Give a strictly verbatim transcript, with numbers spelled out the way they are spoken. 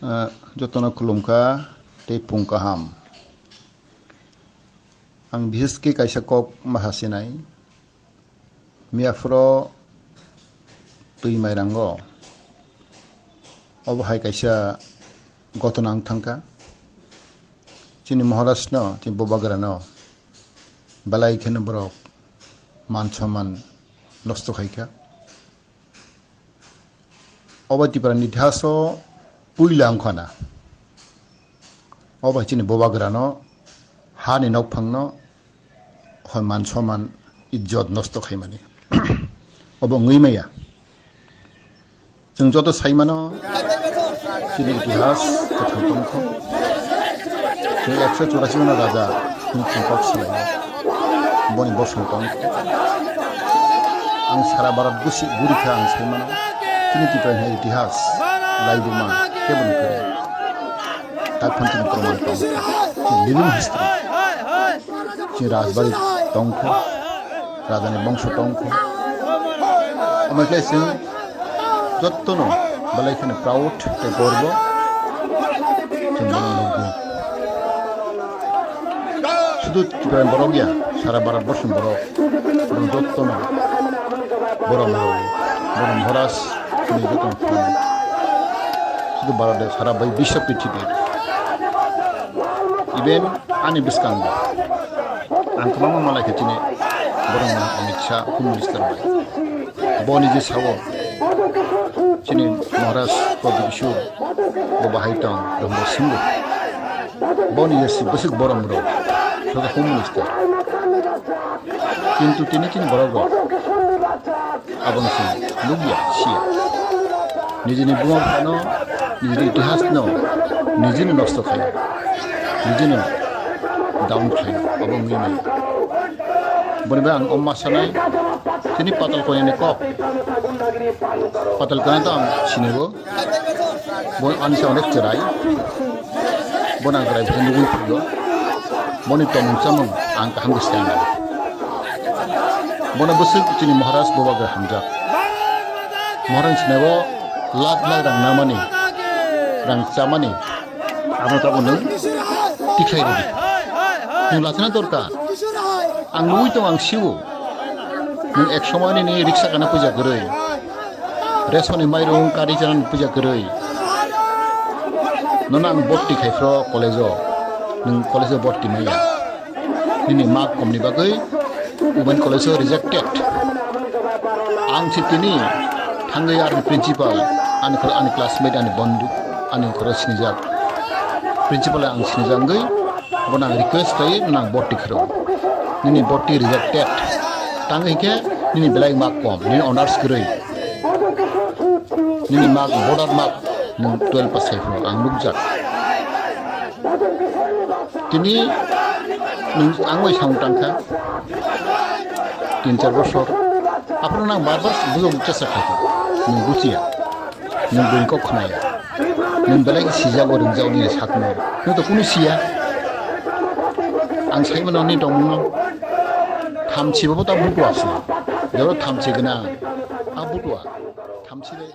Ah, jotono khulumkha tei phung kaham. Ang bises khe kaisa kok ma sa sinai. Miyaphoro twi mairango obo hai kaisa gotona wng thangkha. Chini Maharajno, chini Bubagrano belai kheno borok man somman nosto khaikha. Obo Tiprani itihaso puila wngkhana. Obo chini Bubagrano, hani nokphangno hoi man somman, ijjot nosto khaimani. Obo wngwi maya. Chwng joto saimano, chini itihas kwthang tongkho. Chwng ekso churasi jona raja wng thang kok swlaio. Boni bosong tongkho. Ang sara Bharat busi gurikha ang saimano. Chini Tiprani itihas laibuma keboni kwrwi. Takhon chini proman tongkha. Chini living history. Chini rajbari tongkho. Rajani bongso tongkho. Omo khlai chwng jottono belai kheno proud tei gorbo chwng bono nukgo. Sudu Tiprani borok ya, sara Bharat borsoni borok, borok jottono borok, borok Maharaj ni jotono phano. Sudu Bharat de sara bai biswa prithibi. Even ani bwskango ang kwbangma malai khe chini borok mano Amit Shah, Home Minister bai. Boni je sao chini Maharaj Pradyot Kishore bo bahai tong, rohorok swngo. Boni je si bwswk borok rok soda Home Minister. Kintu tini chini borok rok abono se nukya, siya. Nijini buma buphano, nijini itihasno, nijini nosto khayo, nijini down khayo, obo wngwi maya. Boni bai ang omma sanai, chini patal koinani kok, patal koina to ang sinigo. Bo ani sa onek chwrai. Bo nang chwrai bwsai nugwi phaiyo. Boni tongmung chamung ang kaham khe siyan nai. Bono bwswk chini Maharaj Bubagra hamjak. Maharaj sinai bo lakh lakh rang namani, rang chamani. Abo tabo nwng tikhlai rwdi. Nwng lachana dorkar. Ang nugwi tongo, ang sio. Nwng ek somoi nini riksa kana puja kwrwi. Resoni mairung kari chanani puja kwrwi. Nono ang borti khai phro college-o. Nwng college-o borti maya. Nini mark komni bagwi women college-o rejected. Ang si tini thangwi ani principal, ani khoro, ani classmate, ani bondhu, ani khoro sinijak. Principal ang sinijak wngwi bono ang request khlai, nang borti khoro. Nini borti rejected. Tang hinkhe nini belai mark kom, nini honors kwrwi. Nini mark, board mark, nwng twelve pass khai phano ang nukjak. Tini nwng ang bai samung tangkha, tin char bosor. Aphano nang bar bar bujok chesa khaikha, nwng buchiya. Nwng buini kok khnaya. Nwng belai khe sijago, rwngjago nini sakno. Nwng to kunu siya. Ang saimano nini tongmungno. Thamchi bo ta butua se. Jebo thamchi gwnang. A butua. Thamchi bai.